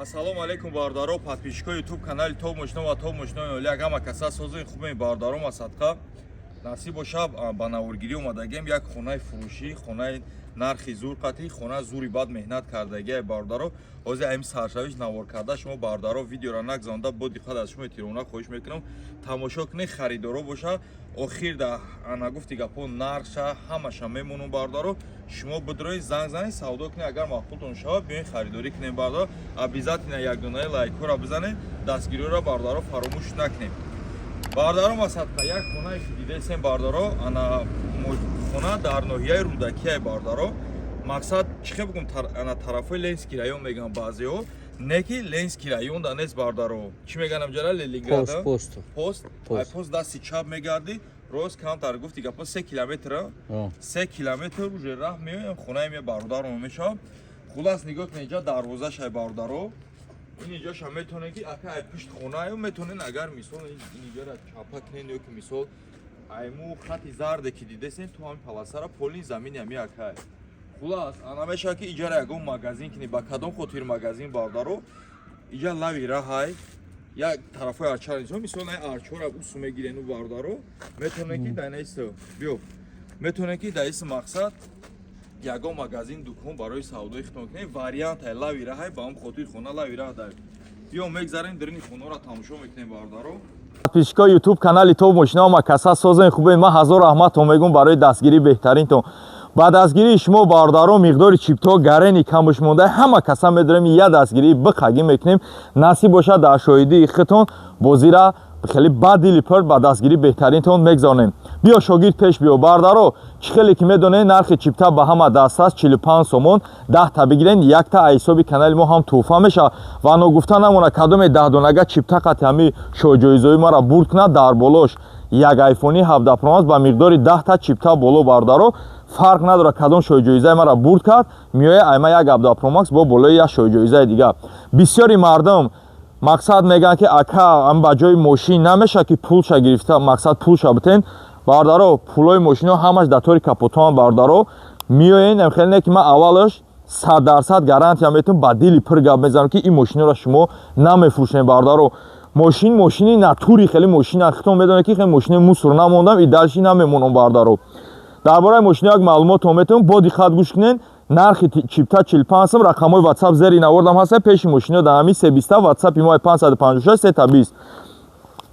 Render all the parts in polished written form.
Ассалому алайкум, бародаро, подписчикои Ютуб канали Топ Мошино ва Топ Мошинои Олия. Ҳама каса созои хубе, бародаром. Асадқа насиб бошаб, ба наворгирӣ омадагем як хонаи фурӯшӣ, хонаи нархи зур қатӣ, хона зури бад меҳнат кардагия, бародаро. Ҳозир ҳамин саршавиш навор карда шумо, бародаро, видеоро нагзаронда, бо диққат аз шумо эҳтиромона хоҳиш мекунам, тамошо кунед. Харидоро боша, охир да нагуфти гапҳо, нархша ҳамаша мемонум, бародаро. Шумо бидроед, занг занед, савдо кунед. Агар маъқултон шавад, биёед, харидорӣ кунем, бародаро. Обязательно якдонаи лайкҳоро бизанед, дастгириҳоро, бародаро, фаромӯш накунем. Бародаро, масадқа як хонае ки дидесем, бародаро, ана хона дар ноҳияи Рӯдакияй, бародаро. Мақсад чӣ хел бигум, ана тарафҳои Ленинский район мегӯям баъзеҳо, не ки Ленинский район да нест, бародаро. Чӣ мегӯям ҷара, Ленинград? Пост. Пост. Ай пост дасти чап мегардӣ, рост камтар, гуфти гапо, 3 километра, 3 километр уже раҳ меоям, хонаи ме бародаро мешавам. Хулас, нигоҳ кунед, инҷа дарвозашай, бародаро. Ин инҷоша метавонед ки ака ай пушт хонааю метавонед, агар мисол ин инҷара чапа кунед ё ки мисол айму хати зарде ки дидесен, ту ҳамин полосара полный замини ҳами акай. Хулас, ана мешавад ки иҷара ягон магазин кунӣ. Ба кадом хотир магазин, бародаро? Иҷа лави раҳай, як тарафҳои арча, мисол най арчора усу мегирену, бародаро, метавонед ки дар наист биё, метавонед ки дар иси мақсад ягон магазин, дукон барои савдои хитон кунед. Вариант ай лави раҳай, ба ҳам хотир хона лави раҳ дар. Биё, мегзарем, дарини хонаро тамошо мекунем, бародаро. Подписчикои Ютуб канали Топ Мошино, ма каса созен хубе. Ман ҳазор раҳматон мегӯм барои дастгирии беҳтаринтон. Ба дастгирии шумо, бародаро, миқдори чиптҳо гарени камуш монда. Ҳама каса медорем, я дастгирии биқагӣ мекунем. Насиб бошад, дар шоҳидии хитон бозира хеле бадили пир ба дастгирии беҳтаринтон мегзаронем. Биё, шогирд, пеш биё. Бардаро, чӣ хеле ки медонед, нархи чипта ба ҳама дастрас 45 сомон. 10-та бигирен, якта аз ҳисоби канали мо ҳам тӯҳфа мешавад. Ва ногуфта намонад, кадоме 10 донага чипта қати ҳами шоҳҷоизои маро бурд кунад, дар болош як айфони 17 Pro Max ба миқдори 10-та чипта боло. Бардаро, фарқ надорад, кадом шоҳҷоизаи маро бурд кард, меояд айма як 17 Pro Max бо болои як шоҳҷоизаи дигар. Бисёри мардум мақсад мегӯянд, ки ака, ам ба ҷои мошин намешавад ки пулша гирифта, мақсад пулша битен? Бардаро, пулои мошино ҳамаш дар тори капотоан, бардаро. Меоен, хеле не ки ман аввалаш 100% гарантия метавон, ба дили пир гап мезанам, ки ин мошиноро шумо намефурӯшем, бардаро. Мошин мошини натури, хеле мошина хитон медонед, ки хеле мошини мусор намондам и дальше намемонам, бардаро. Дар бораи мошино як маълумотон метавон, бо диққат гӯш кунед. Нархи чипта 45 сом. Рақамҳои Ватсап зери навордам ҳаста. Пеши мошино дар ҳамин себиста, Ватсапи мо 556 сета 20.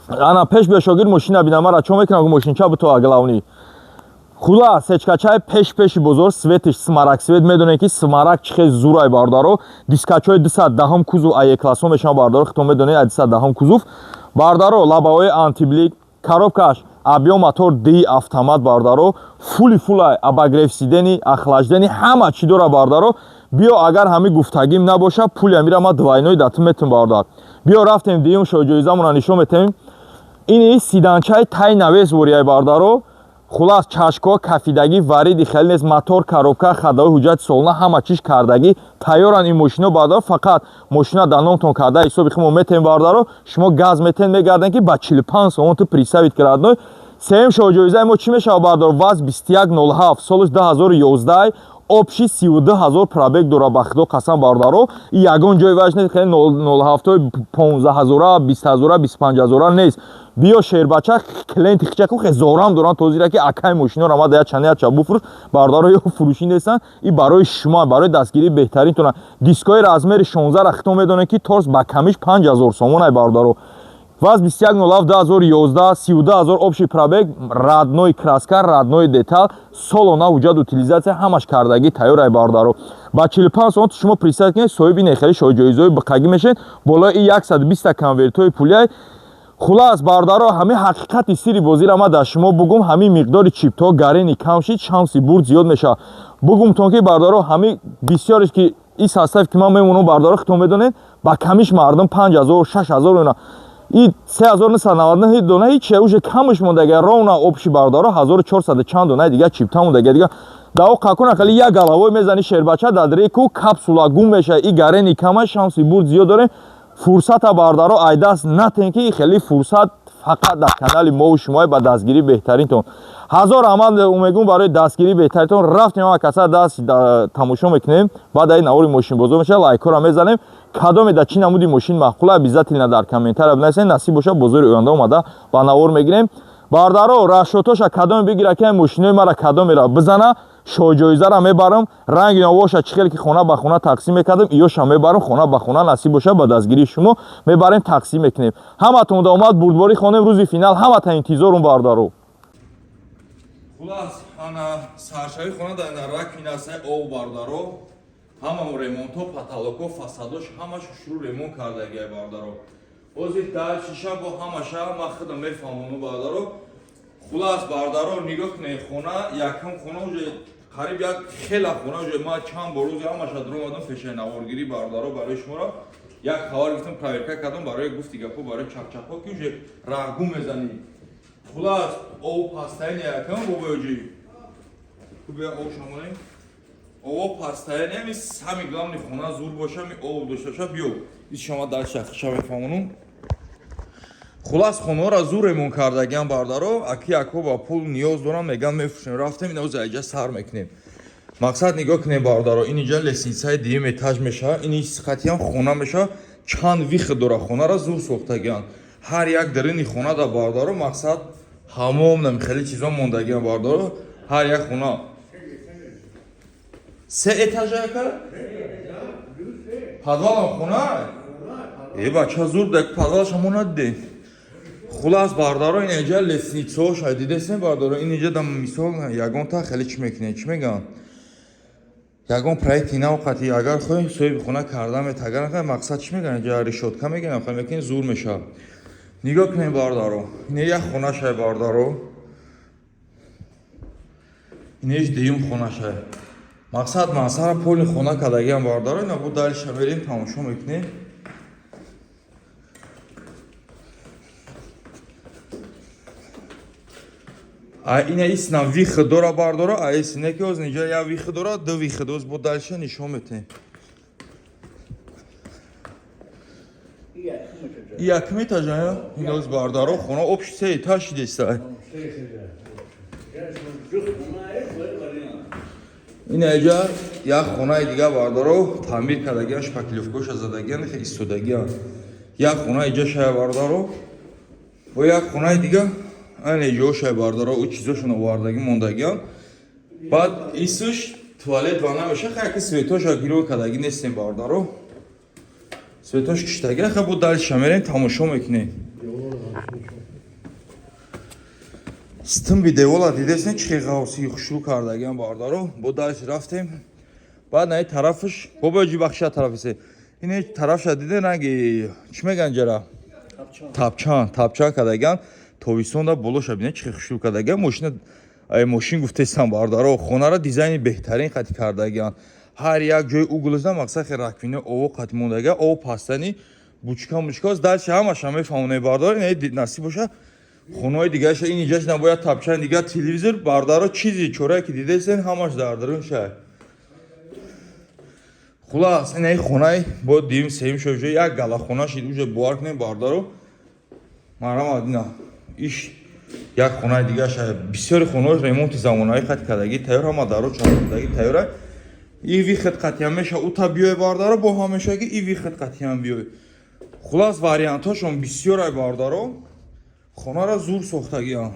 Ана пеш биё, шогирд, мошина бина. Мара чо мекунам, мошинча бито главный. Хулас, сечкачаи пеш пеши бозор, светиш смарагд цвет. Медонед, ки смарагд чӣ хел зурай, бародаро. Дискачҳои 210-ум кузов, ае классо мешаванд, бародаро. Хитон медонед, а 210-ум кузов, бародаро, лобовой антиблик, коробкаш объем мотор ди автомат, бародаро, фули фулай, обогрев сидений, охлаждение, ҳама чӣ дора, бародаро. Биё, агар ҳами гуфтагим набоша, пули амира ма двойной дату метум, бародар. Биё, рафтем, дуюм шоҳҷоизамонро нишон метем. Ини седанчаи тай навес ворияй, бародаро. Хулас, чашкҳо кафидагӣ, вариди хеле нест, мотор, коробка, ходовой, ҳуҷҷати солона ҳама чиз кардагӣ тайёранд ин мошино, бародаро. Фақат мошина дар номтон карда, ҳисоби химо метем, бародаро. Шумо газ метен, мегарден, ки ба 45 сомон ту представить крадной. Сеюм шоҳҷоизаи мо чӣ мешавад, бародаро? ВАЗ 2107, солиш 2011, общий 32 ҳазор пробег дора. Ба худо қасам, бародаро, и ягон ҷои ваш нест, хеле 07 15 ҳазора, 20 ҳазора, 25 ҳазора нест. Биё, шербача, клиенти хичаку хезорам доранд тозира, ки акай, мошиноро ма да чанд яча буфурӯш. Бародаро, ё фурӯшӣ нестанд, и барои шумо, барои дастгирии беҳтаринтона. Дискои размери 16 ра хитон медонед, ки торс ба камиш 5000 сомон ай, бародаро. ВАЗ 2107 2011, 32 ҳазор общий пробег, родной краска, родной деталь, солона ҳуҷҷат, утилизация ҳамаш кардагӣ тайёр ай, бародаро. Ба 45 сомон шумо представить кунед, соҳиби нехели шоҳҷоизои биқагӣ мешед. Болои 120 конвертҳои пулиай. Хулас, бародаро, ҳамин ҳақиқати сири бозиро ма дар шумо бугум. Ҳамин миқдори чиптҳо гарени кам шид, шанси бурд зиёд мешавад. Бугумтон, ки бародаро, ҳамин бисёреш ки ин состав ки ман мемонам, бародаро, хитон медонед, ба камиш мардум 5000, 6000 ина, и 3999 дона ҳиче уже камш мондага, ровно общий, бародаро, 1400 чанд дона дига чипта мондага. Дига дао қакуна хали як головой мезани, шербача, дадреку капсула гум мешава. И гарени кама, шанси бурд зиёд дорем. Фурсата, бародаро, айдаст натен, ки хеле фурсат фақат дар канали мову шумои. Ба дастгирии беҳтаринтон ҳазор раҳмат мегӯм, барои дастгирии беҳтаринтон. Рафтем, ҳама каса даст тамошо мекунем. Баъд аи навори мошинбозор мешава, лайкҳоро мезанем. Кадоме да чӣ намуди мошин маъқула, обязательно дар комментария бинависед. Насиб боша, бозори оянда омада ба навор мегирем. Бародаро, расчётоша кадоме бигира, ки мошинои мара кадомеро бизана, шоҳҷоизара мебарам. Ранги навоша чӣ хеле ки хона ба хона тақсим мекардам, иёша мебарам хона ба хона. Насиб боша, ба дастгирии шумо мебарем, тақсим мекунем. Ҳаматон омад, бурдборӣ хонем. Рӯзи финал ҳамата интизорум, бародаро. Хулас, ана саршави хона дар раковина аст, об, бародаро. Ҳамамо ремонтҳо, потолокҳо, фасадош ҳамаш шурӯъ ремонт кардагиай, бародаро. Ҳозир дар шиша бо ҳамаша ман худам мефаҳмону, бародаро. Хулас, бародаро, нигоҳ кунед, хона якум хона уже қариб як хела хона уже ман чанд бор рӯзи ҳамаша дуромадам пешаи наворгирӣ, бародаро. Барои шуморо як хабар гирифтам, проверка кардам, барои гуфти гапҳо, барои чақчақҳо, ки уже рағгу мезанӣ. Хулас, об постоянно якам бобоёҷӣ кубия об шамонем, об постоянно. Ми самый главный хона зур боша, ми об дошта боша. Биё, ис шама дар шахша мефаҳмонум. Хулас, хонаҳоро зур ремонт кардагиам, бародаро. Аки ако ба пул ниёз дорам, меган, мефурӯшем. Рафтем, ина аҷа сар мекунем. Мақсад, нигоҳ кунем, бародаро, ин иҷа лестницаи дуюм этаж мешавад, ин сифатиам хона мешавад. Чанд выход дора, хонаро зур сохтагианд. Ҳар як дарини хона да, бародаро, мақсад, ҳамом нам хеле чизо мондагиам, бародаро. Ҳар як хона се этажа яка подвалам хона е, бача, зур дак, подвалаш ҳамо надидем. Хулас, бародаро, ин иҷа лестницаҳо дидесем, бародаро. Ин иҷа да мисол ягонта хеле чӣ мекунед, чӣ мегӯянд, ягон проекти нав қати агар хоҳем, соҳиби хона карда мет, агар нахоҳем, мақсад, чӣ мегӯянд, иҷа решётка мегӯянд, хоҳем мекунем, зур мешавад. Нигоҳ кунем, бародаро, ин як хонашай, бародаро, инеш дуюм хонашай. Мақсад, мансара поли хона кардагиам, бародаро. Ина бо дальше мерем, тамошо мекунем. А ина иснам выход дора, бардора, а исине ки оз инҷа як выход дора, ду выход, оз бо дальше нишон метем. Якум этажа ин оз, бардаро, хона общий се этаж шидеста. Ин эҷа як хонаи дига, бардаро, таъмир кардагиан, шпаклёвкоша задагиан, хе истодагиан. Як хона иҷа шая, бардаро, бо як хонаи дига ане ҷошай, бардаро, ӯ чизошон овардагӣ мондагиан. Баъд исш туалет вана меша. Хай, ки светоша гирон кардагӣ нестем, бардаро, светош киштагӣ. Хай, бо дальше мерем, тамошо мекунем. Стымби девола дидесен, чӣ хел ғавси хушрӯ кардагиан, бардаро. Бо дальше рафтем. Баъд наи тарафаш, бобоҷи, бахша тарафисе, ин тарафша диде, ранги чӣ меган, ҷара тапчан, тапчан кардагиан. Тобистонда болоша бинед, чӣ хел хушрӯ кардагиан. Мошина, мошин гуфтесам, бардаро, хонара дизайни беҳтарин қати кардагиан. Ҳар як ҷои углзда, мақсад, хел раковина, ово қати мондагиан, об пастани бучка мучка. Дальше ҳамаша мефаҳмонем, бардаро. Ин насиб боша, хонаҳои дигараша. Ин иҷаш набояд тапчан дига, телевизор, бардаро, чизи чорае ки дидесен, ҳамаш дар дарун шай. Хулас, инаи хонаи бо дуюм, сеюм шо уже як гала хона шид уже, бовар кунем, бардаро. Марҳамат, ина иш як хонаи дигаша. Бисёри хонаҳош ремонти замонавӣ қати кардагӣ тайёр, ҳама даро чархидагӣ тайёра. И выход қатиям меша, ута биёй, бардаро, бо ҳамеша ки и выход қатиям биёй. Хулас, вариантҳошон бисёрай, бардаро, хонаро зур сохтагиам.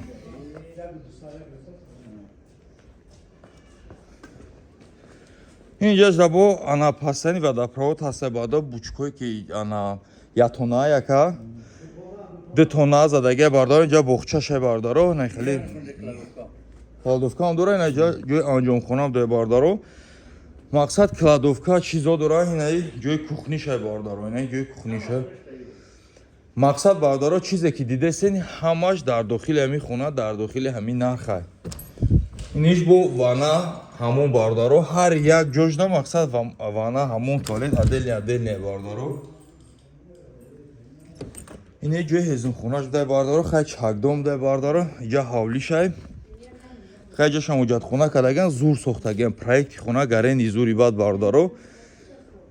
Инҷаш бо ана пастани водопровод ҳаста, баъда бучкое ки ана ятона яка ду тона задагия, бардаро. Инҷа боғчаша, бардаро, на хеле кладовкаам дора. Ина ҷо ҷои анҷомхонаам дора, бардаро. Мақсад, кладовка чизо дора. Инаи ҷои кухниша, бардаро, инаи ҷои кухниша. Мақсад, бардаро, чизе ки дидесен, ҳамаш дар дохили ҳамин хона, дар дохили ҳамин нарха. Иниш бо вана ҳамон, бардаро, ҳар як ҷошда, мақсад, вана ҳамон, туалет отдельно, отдельно, бардаро. Ине ҷои ҳезумхонаш дай, бардаро. Хай, чакдом дай, бардаро. Иҷа ҳавлишай. Хай, ҷашам ҳуҷҷатхона кардаган, зур сохтаган, проекти хона гарени зури бад, бардаро.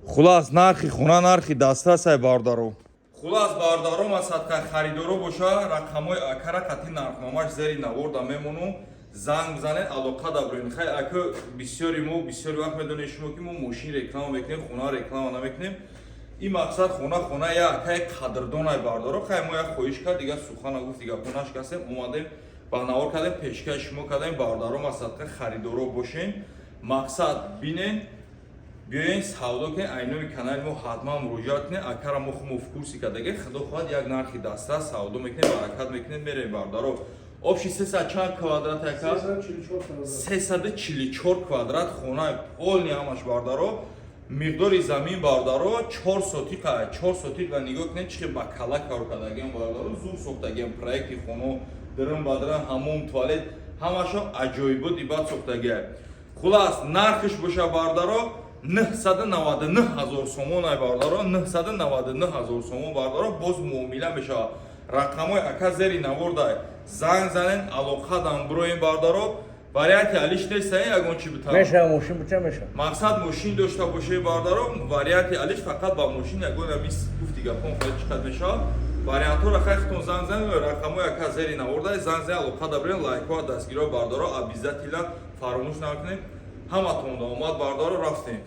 Хулас, нархи хона нархи дастрасай, бардаро. Хулас, бардаро, масадка харидоро боша, рақамҳои акара қати нархномаш зери наворда мемону, занг бизанед, алоқа даброен. Хай, ака, бисёри мо бисёри вақт медонед шумо, ки мо мошин реклама мекунем, хона реклама намекунем. Ин мақсад хона, хона як акаи қадрдонай, бардаро. Хай, мо як хоҳиш кард, дига сухана гуфт, дига хонаш касем, омадем, ба навор кардем, пешкаши шумо кардем, бардаро. Масалан, харидоро бошен, мақсад бинен, биёен, савдо кунед. Айноми канали мо ҳатман муроҷиат кунед. Акара мо хумо в курсе кардаге, худо хоҳад, як нархи дастрас савдо мекунем, баракат мекунем, мерем, бардаро. Общий 300 чанд квадрат, ака? 344 квадрат. 344 квадрат хонаи полный ҳамаш, бардаро. Миқдори замин, бардаро, 4 сотиқа, 4 сотиқа. Нигоҳ кунед, чӣ ба кала кор кардагиам, бардаро, зур сохтагиам. Проекти хоно дирм бадран, ҳамом, туалет, ҳамашо аҷоиботи бад сохтагия. Хулас, нархиш боша, бардаро, 999 ҳазор сомон ай, бардаро, 999 ҳазор сомон, бардаро, боз муомила мешавад. Рақамҳои ака зери навордай, занг занен, алоқадан бироем, бардаро. Варианти алиш нестаен, ягон чи битам? Меша, мошин буча меша. Мақсад, мошин дошта боше, бардаро, варианти алиш фақат ба мошин ягон мис гуфти гапон хоҳад, чӣ қад мешавад. Вариантҳоро хайхтон занг занед, рақамҳои ака зери навордай, занг занед, алоқа дабирен. Лайкҳо, дастгириҳо, бардаро, обязательно фаромӯш накунед. Ҳаматонда омад, бардаро, рафтем.